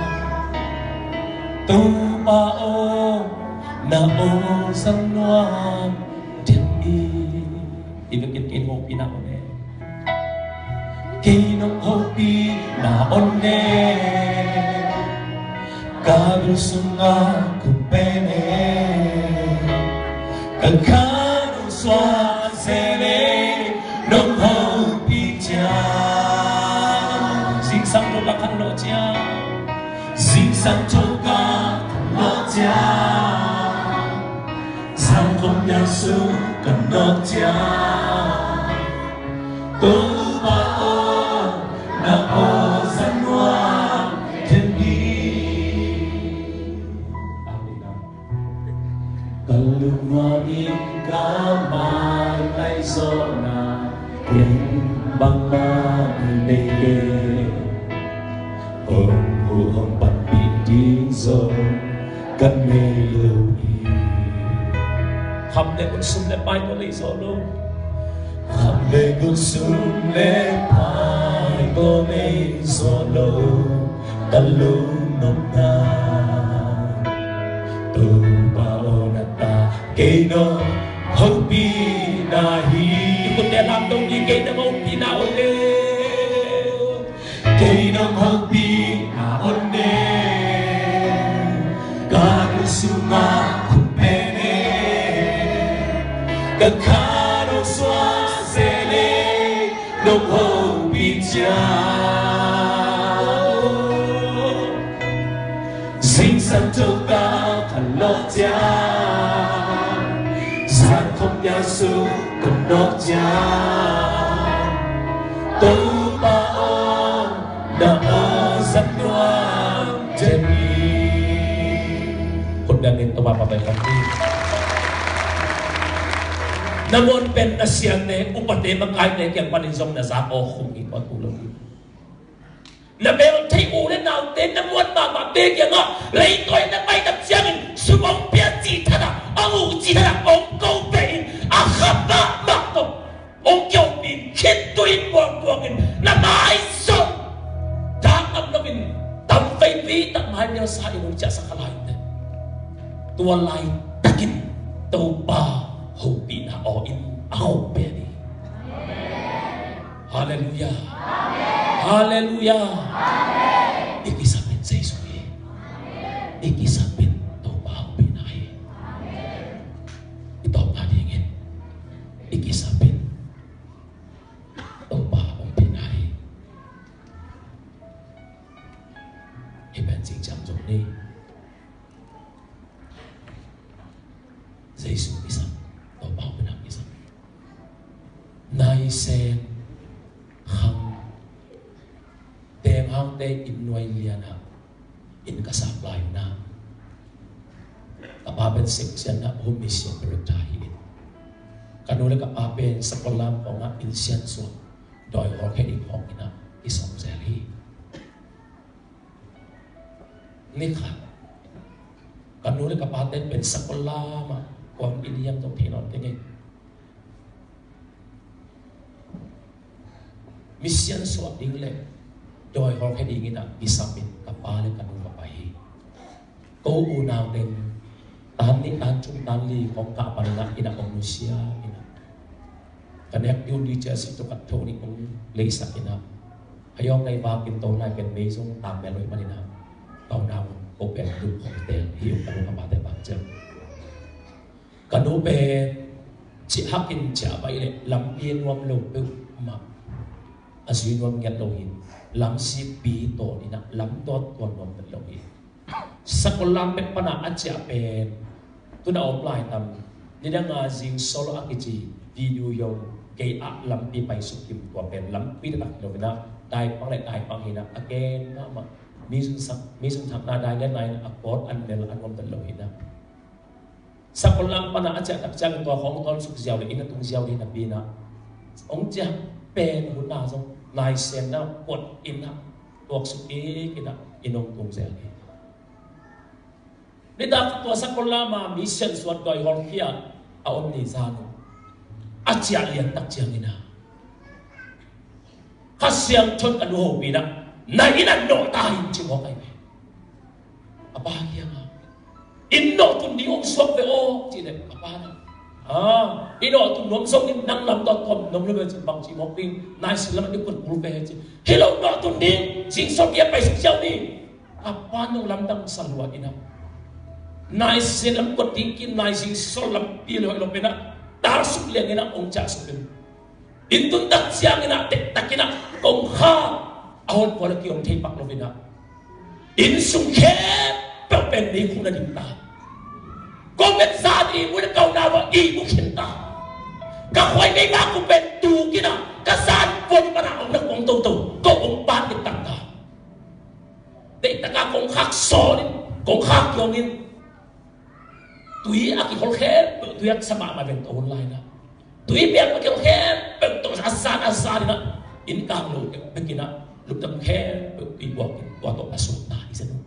Topa aw na aw zang nuam den hi. I vekin kei hopihna on e. Kei nong hopihna on ne ka bil sungah khum pen e ka khan o suak se lei nong hopih ciang. Zingsang tho ka khan lawh ciang. Zingsang tho ka khan lawh ciang. Zan khom mial sung ka nawk ciang. Topa aw na aw zang nuam den hi. Amen. Ka lungnuam in ka mai ngaihsutna kei bangmah nei kei. Hong huh hong panpih ding zong ka nei lo hi. Kham le gun sum le pai tawh lei zawh lo. Kham le gun sum le pai tawh lei zawh lo. Ka lung Topa aw, na ta kei nong hopihna hi. I kutte lam dong ni, kei nong hopihna aw ne. Kei nong hopihna aw ne. Ka lungsim ah khum pen e. Ka kha nong suak se le. Nong hopih ciang zingsang tawh ka khanlawh ciang, zan khop nial suk ka nawh ciang, Topa aw, na aw zat nuam den hi. Khut bengin Topa pahtawi khawm ni. Na muan pen na siate, upate, makaite kiang panin zong na zak aw khum hi, tua tu lo hi. Na bel thei u le naute na muan mahmahte kiangah leitawi na paitap ciangin sum hong pia cih thadah, hong uh cih thadah hong ko pen in, a kha mahmah tawh hong kihopi in, khitui in, puangpuang in, na maizong dak ngam loin tam veipi tak mai mialsa in hong ciahsak a laite, tua laitakin Topa hopihna aw in a hopih hi. Halleluiah. Halleluiah. I kisap in Jesu hi. I kisap in Topa hopihna hi. I tawpna dingin i kisap in Topa hopihna hi. Hi pen cing ciang zong ni. Jesu kisam, Topa hopihna kisam. Naisen khang teng hangte inn nuai lianah inn ka sap lai uh na. Ka pa pen section ah home mission director hi in. Ka nu le ka pa pen Sakollam khawngah inn siansuah dawi hawlkhia ding khawng inn ah kisam zel hi. Ni khat ka nu le ka pate pen Sakollam ah kuan inn hiam tawh thei nawn keng ei. Mission suah ding le dawi hawlkhia dingin ah kisam in ka pa le ka nu ka pai hi. Ko unau teng tan nih tan thum tan li khawng kah panin ah inn ah hong nusia in ah ka nek ding un di cia si tawh ka tho nih hong leisak in ah, hei hong nei vakin to nai pen mei zong tang mel lo ih manin ah ka unau ko pen lut khawng tel hi. Ka nu ka pate bang ciang ka nu pen cih hakin ciah baih leh lampi a nuam lo peuhmah, a zui nuam ngiat lo hi. Lamsik pi tawn in ah lam dawt tuan nuam ngiat lo hi. Sakollam pek pana a ciah pen tuna om lai tam, nidanga zingsol a kici video zong kei ah lampi paisuk kim tua pen lampi taktak hi lo hi in ah, daipang le daipang hi in ah, a gen mahmah, mi zun sak, mi zun thakna dai lian lai in ah, a kawt an mel a nuam ngiat lo hi in ah. Sakollam pana a ciah tak ciangin tua khawng tawn suk ziau le inn a tung ziau le napi in ah, hong ciah pen hun ah zong naisenna kuat in ah tuak suk kik in ah inn hong tung zel hi. Nitak tua Sakollam ah mission suah dawi hawlkhia a om ni zan uh a ciah lian tak ciangin ah Kha Siangtho in ka nu hopih in ah, na inn ah nawh ta in ci mawk ahi ve. A pa kiangah inn nawh tun ding hong suak ve aw ci leh a pa in ah, ah, inn nawh tun nuam zong in nang lam dawt tuan nuam lo ve ci, bang ci mawk ding, naisin lam ah i kuat kul ve ci. Hi lo, nawh tun ding, zingsol kia paisuk ziau ni. A pa nong lamdang sa lua in ah, naisin lam kuat ding kim, naisin zingsol lampi le hoih lo pen ah, tar suk liang in ah hong ciah suk in. Inn tun tak ciangin ah tektak in ah kongkhak a hon pua le kihong thei pak lo in ah, inn sung khempeuh pen mei khum na dim ta. Kong met sa ding mun kau na va i mu khin ta. Ka khuai mei ma ku pen tuk in ah ka zan pua pan ah hong na kong toto, ko hong pan tektak ta. Deihtak a kongkhak sawl in, kongkhak kiawng in, tui a kikhol khempeuh, tui a kisa mahmah pen tawh hun lai in ah, tui piak a kikhol khempeuh tawh a zan a zan in ah, inn kang lo peuh bek in ah, lupdam khempeuh tui buak in, tua tawh a suakta hi zen uh.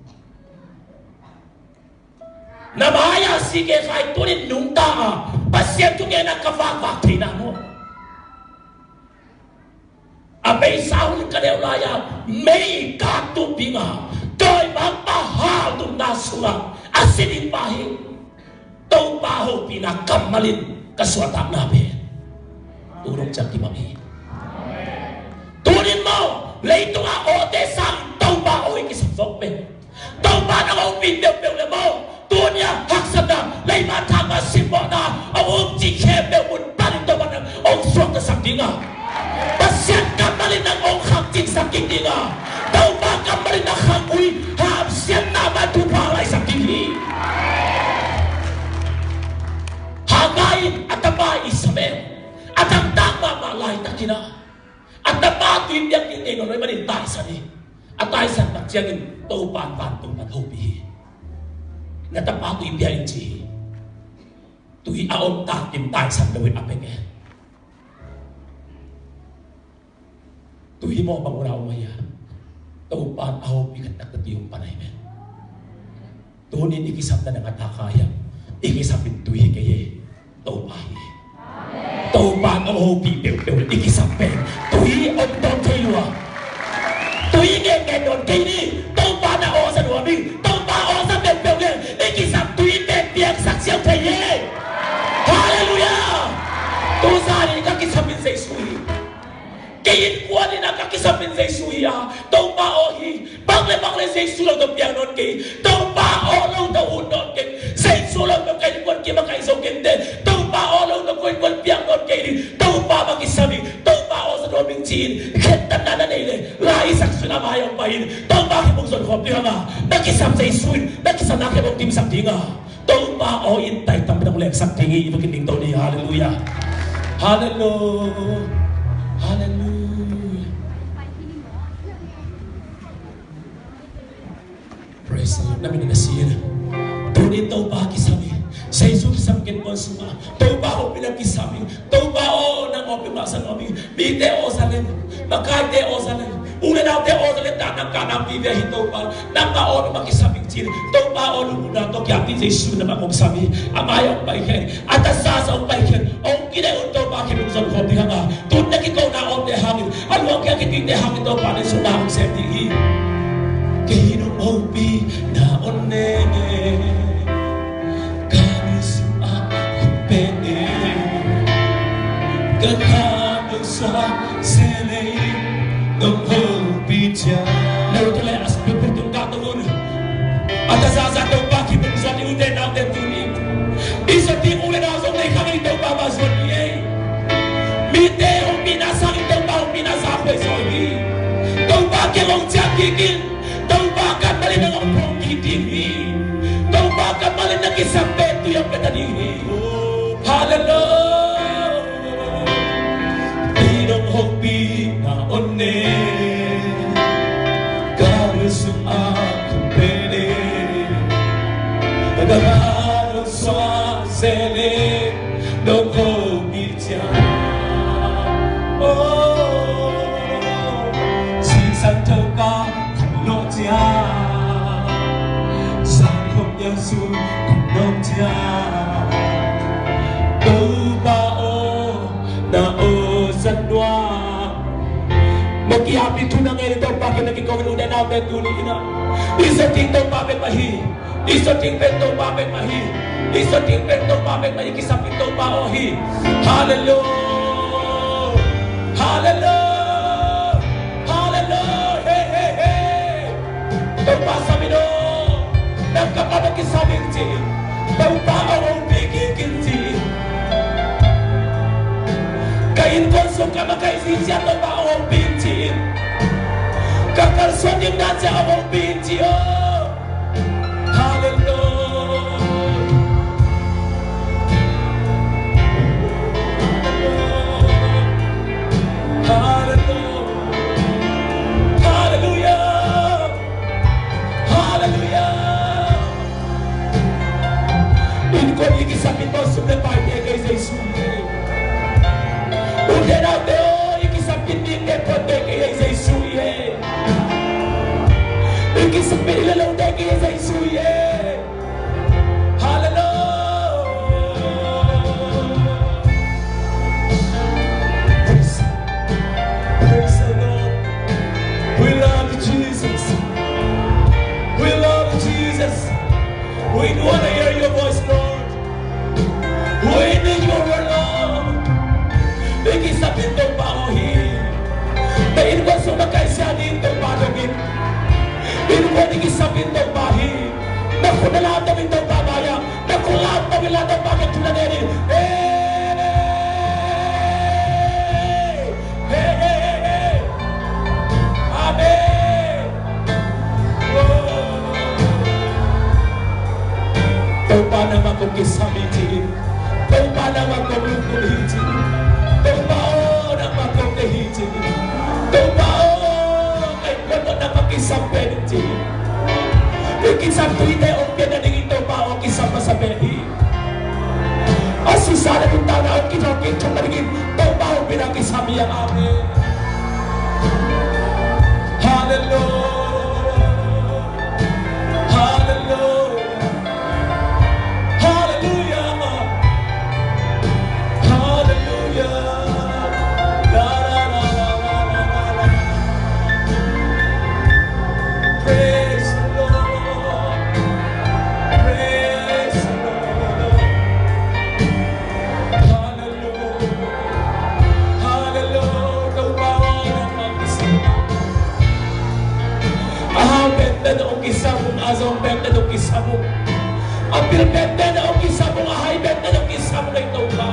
Na mai-ah sike khai tunin nungta a, Pasian thungetna ka vakvak theihna maw? A beisa hun ka neu lai-a, mei ka tup ding a, dawi mangpa Tumna sungah a si ding pa hi. Topa hopihna kammal in ka suahtakna pen tu dong ciang kimang hi. Tunin maw, leitungah awte sangin Topa aw i kisam zawk pen, Topa nang hopih peuhpeuh le maw, tuni a haksatna, leiba thangah simmawhna a um cih khempeuh mun panin Topa nang hong suaktasak ding a, Pasian kammal in nang hong khangcingsak kik ding a, Topa kammal in na khangui hamsiatna mah thupha laisak ding hi. Hagai in a tapa Ismael a tangtak mahmah laitakin a, a tapa tui piak ding nei nawn lo ahih manin taisan hi. A taisan tak ciangin Topa in vantung pan hopih hi. Na tapa tui pia in ci hi. Tui a om takin taisan lo in a pek e. Tui maw bang ura om ahi a, Topa in a hopih khat tak tui hong pan ahi ve. Tunin i kisapna nang a tak a hiam? I kisap in tui hi kei e, Topa hi. Topa in a hopih peuhpeuh le i kisap pen tui om tawn thei lua. Tui ngen ngen nawn kei ni. Topa na awsa nuam ing. Topa awsa peuhpeuh le i kisap tui pen piangsak siau thei e. Halleluiah. Tu zan in ka kisap in Jesu hi. Kei innkuan in a ka kisap in Jesu hi a, Topa aw hi. Bang le bang le Jesu lo tawh piang nawn kei. Topa aw lo tawh ut nawn kei. Jesu lo tawh ka innkuan kim a kai zo kei te. Topa aw lo tawh ka innkuan piang nawn kei ding. Topa mah kisam ing. Topa awsa nuam ing ci-in khentatna na nei le, lai i sak sun a mai hong pai in. Topa khempeuh zon khawm ding hang a, na kisam Jesu in na kisapna khempeuh hong dimsak ding a, Topa aw in tai tampi tak lengsak ding hi. I va kiding to ni. Halleluiah. Halleluiah. Halleluiah. Praise the Lord. Na min na si na. Tunin Topa kisam hi. Jesu kisam ken kon suma. Topa hopih na kisam hi. Topa aw nang hopih masa nuam hi. Mite awsa leng, makaite awsa leng, u le naute awsa leng, ta nang ka nang vive hi Topa. Nang ka aw nang ma kisam hi cin. Topa aw lungdamna tawh kiangpi Jesu na ma kong sam hi. A mai hong pai khen, a tasa sa hong pai khen, hong kidei un Topa khen un zon khawm ding hang a, tun na kikona awmte hangin, a luang kia kituite hangin Topa na sungna hong sem ding hi. Kei nong hopihna on ne. Ka lungsim a hong pen e. Ka kha dong sua se le nong hopih ciang. Na ute le a spiritual tung ka tong un. A tasa sa Topa khempeuh zuan i ute naute tuni. I zon ding u le nau zong lei khang i Topa ba zuan i ei. Mite hong pina sang i Topa hong pina sa khuai zaw hi. Topa kiang hong ciah kik in. Topa kammal in nang hong phong kik ding hi. Topa kammal in na kisam pen tui hong pia ta ding hi. Halleluiah. Kei nong hopihna on ne. Ka lungsim a hong pen e. Ka kha dong sua se le nong hopih ciang. Oh, sisan Topa khan lo ciang. San khom yang su khan lo ciang. Topa aw na awsa nuam. Maki api thu na ngen Topa ken na kikong in u le naute tuni in a, i zon ding Topa bek mah hi. I zon ding pen Topa bek mah hi. I zon ding pen Topa bek mah hi. I kisam in Topa aw hi. Halleluiah. Halleluiah. Halleluiah. Hey, hey, hey. Topa sam in aw. Nang ka pa na kisam in ci. Topa aw hong pi kik in ci. Ka innkuan sung ka makaih zing ciang Topa aw hong pi in ci. Ka kalsuan ding dan ciang aw hong pi in ci aw. Halleluiah. Halleluiah. Halleluiah. Halleluiah. Innkuan i kisam in maw, sum le paite kei Jesu hi. Ute naute aw, i kisam in mite phuatte kei Jesu hi. I kisam in i lalote kei Jesu hi. Halleluiah. Praise, praise the Lord. We love you, Jesus. We love you, Jesus. kisam hi ci-in. Topa nangmah kong lungdam hi ci-in. Topa aw, nangmah kong deih hi ci-in. Topa aw, ka innkuan tawh nangmah kisam pen in ci-in. Hih kisam tuite hong pian nadingin Topa aw kisam masa pen hi. A sisa le nuntakna hong kithawh kik thong nadingin Topa hong pian a kisam hi a. Amen. Halleluia. Halleluia. Halleluia. Halleluia. La, la, la. Praise the Lord. Praise the Lord. Halleluia. Halleluia. Topa aw, nangmah kisam. A hau pente na hong kisam ung, a zong pente na hong kisam ung. A pil pente na hong kisam ung, a hai pente na hong kisam ung ei Topa.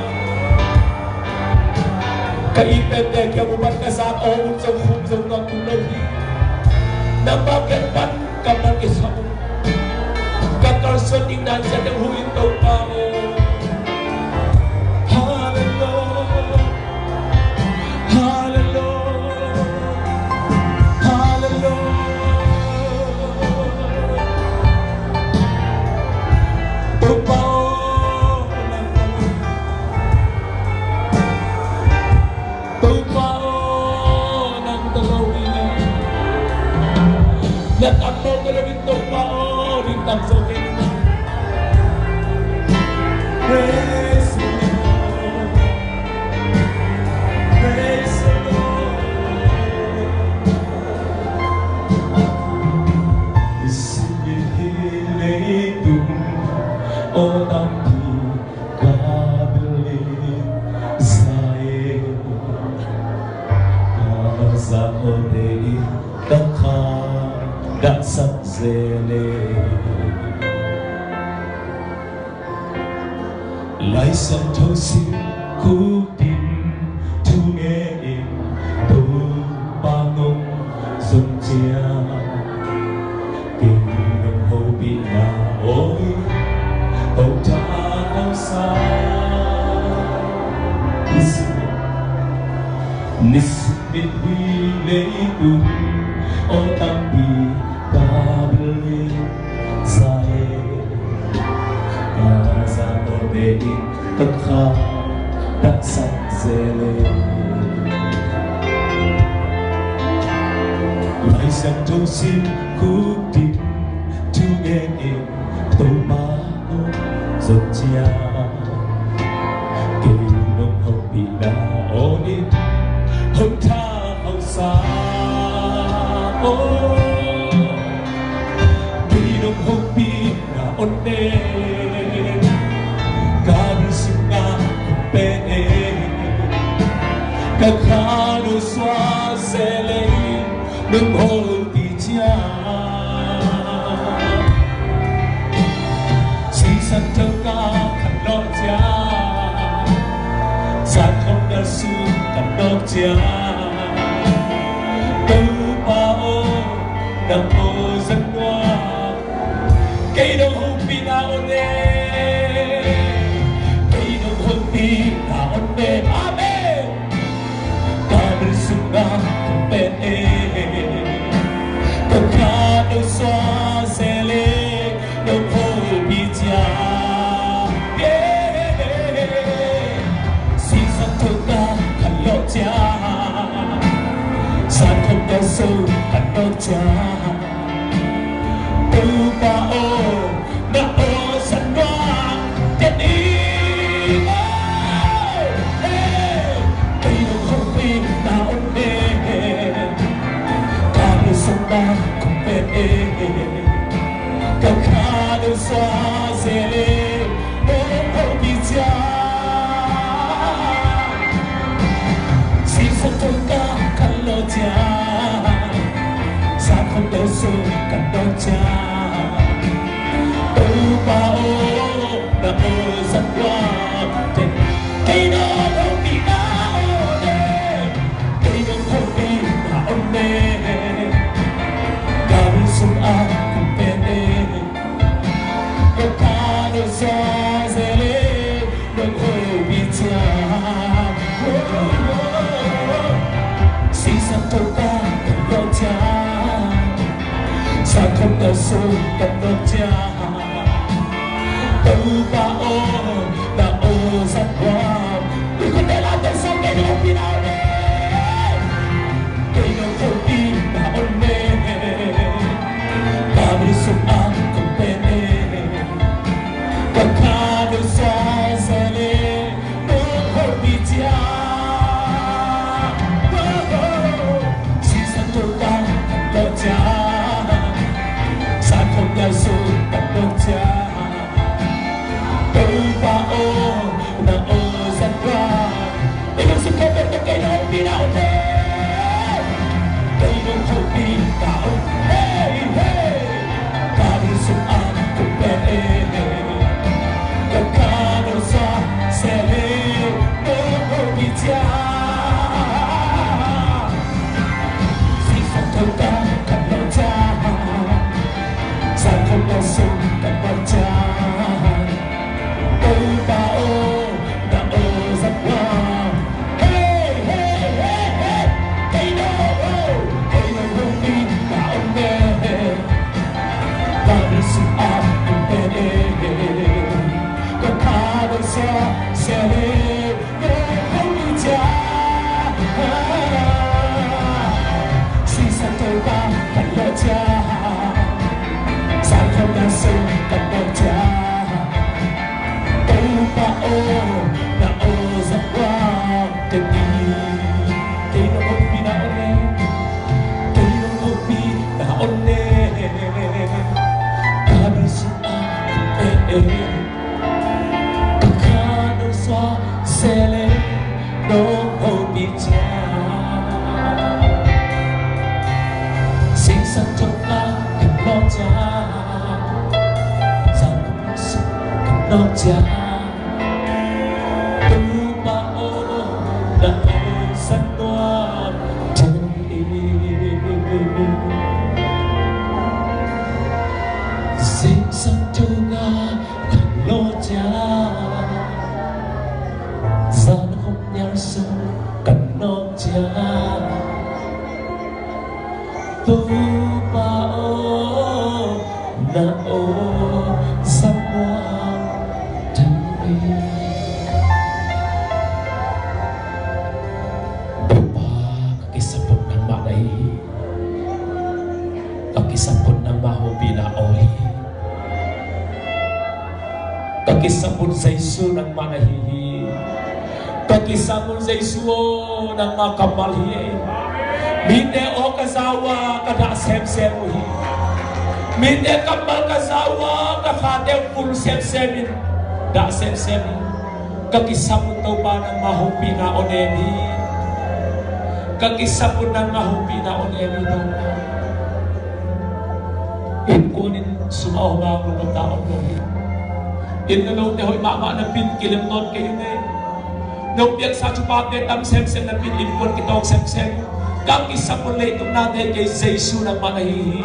Ka it pente kiang uh pan ka zak aw un zong khum zong ngak uh lo hi. Nangmah kiang pan ka pan kisam ung. Ka kalsuan ding dan ciat ding hu in Topa aw. Halleluia. Halleluia. Halleluia. Topa aw, nang Topa aw, nang tawh lo in. Na tam mawk lo in Topa aw, ding tam zo kei. Praise the Lord. Praise the Lord. Nisim in hih leitung aw tampi ka bil in zai, ka za aw te in ka kha dahsak zel e. Lai Siangtho sim khuk dim thu ngen in Topa nong zon ciang, kei nong hopihna aw in hong tha hong sa. Nisim in hih leitung aw tampi ka bil in zai, ka za aw te in ka kha dahsak zel e. Lai Siangtho sim khuk dim thu ngen in Topa nong zon ciang, kei nong hopihna aw in hong tha hong sa aw. Kei nong hopihna aw in, ka bil sungah kong pen e. Ka kha nong suak zel e, nong hopih ciang. Sisan thong ka khan lawh ciang, zan khawng na sung ka nawk ciang, Topa aw, nang aw zan nuam. Kei nong hopihna aw in, kei nong hopihna aw in. Amen. Ka bil sungah kong pen e, ka kha nong suak zel e, nong hopih ciang. Sisan thong ka khan lawh ciang, zan khawng na sung ka nawk ciang, Topa aw, na aw zan nuam. Kei nong hopihna aw in, ka bil sungah kong pen e, ka kha nong suak zel e, nong hopih ciang. Sisan thong ka khan lawh ciang, zan khawng na sung ka nawk ciang, Topa aw, na aw zan nuam. Kei nong hopihna aw in, kei nong hopihna aw in, ka bil sungah kong pen e, ka kha nong suak Sung ka tuak ciang, Topa aw, na aw zat guam. I khut beng la, Topa sung kei nong pi na aw ne. Kei nong hopih na aw ne. Ka bil sung a kong pen e. Ka kha nong sa se le. Nong hopih ciang, sisan Topa ka lawh ciang, sankhawm nial sung ka lawh ciang, Topa aw, na aw zat guam. I lungsim khempeuh tawh kei nong hopih na aw ne. Kei nong hopih na aw ne. Hey, hey. Ka bil sung a kong pen e. Ka kha nong sa se le, nong hopih ciang, sisan Topa ka lawh ciang, sankhawm nial sung ka lawh ciang, Topa aw, na aw zat guam. Hey, hey, hey, hey. Kei nong, kei nong hopih na aw ne. Ka bil sung a kong pen e. Ka kha nong sa se le, nong hopih ciang, sisan Topa ka lawh ciang, sankhawm nial sung ka lawh ciang, Topa aw, na aw zat guam. Kei, kei nong hopih na aw ne. Kei nong hopih na aw ne. Ka bil sung a kong pen e. Ka kha nong sa se le, nong hopih ciang, sisan Topa ka lawh ciang, sankhawm nial sung ka lawh ciang, Topa aw, na aw zat guam. Sisan Topa ka lawh ciang, sankhawm nial sung ka lawh ciang, Topa aw, na aw zat guam. Topa, ka kisap un nangmah na hi hi. Ka kisap un nangmah hopihna aw hi. Ka kisap un Jesu nangmah na hi hi. Ka kisap un Jesu aw, nangmah kammal hi e. Mite aw ka za uh a ka dah semsem uh hi. Mite kammal ka za uh a ka khate uh pul semsem in, dah semsem in. Ka kisap un Topa, nangmah hopihna aw ne hi. Ka kisap un nangmah hopihna aw ne hi Topa. Innkuan in sum a om a, lungdamna om lo hi. Inn le lote hoih mahmah napi-in kilem nawn kei ung ei. Nong piaksa thuphate tam semsem napi-in innkuan kitawng semsem. Ka kisap un leitung nate kei Jesu nangmah na hi hi.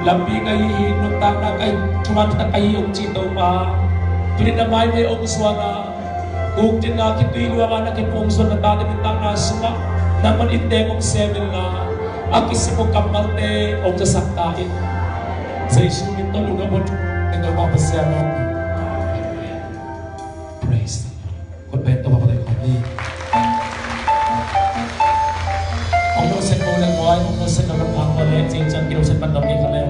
Lampi ka hi hi, nuntakna ka hi, thuman tak ka hi ung ci Topa. Tuni na maimai ong suan a, uktinna khitui luang a na kiphum suan na tate nuntakna sungah nangman inn teng ong sem inla, a kisap uh kammalte ong zasak ta in. Jesu min tawh lungdam hun, en Topa Pasian aw. Praise the Lord. Khut beng Topa pah ding khawm ni. Ong lo set mo le muai, ong lo set lo le phang mo le, cing cang ki lo set man lo ki kha le.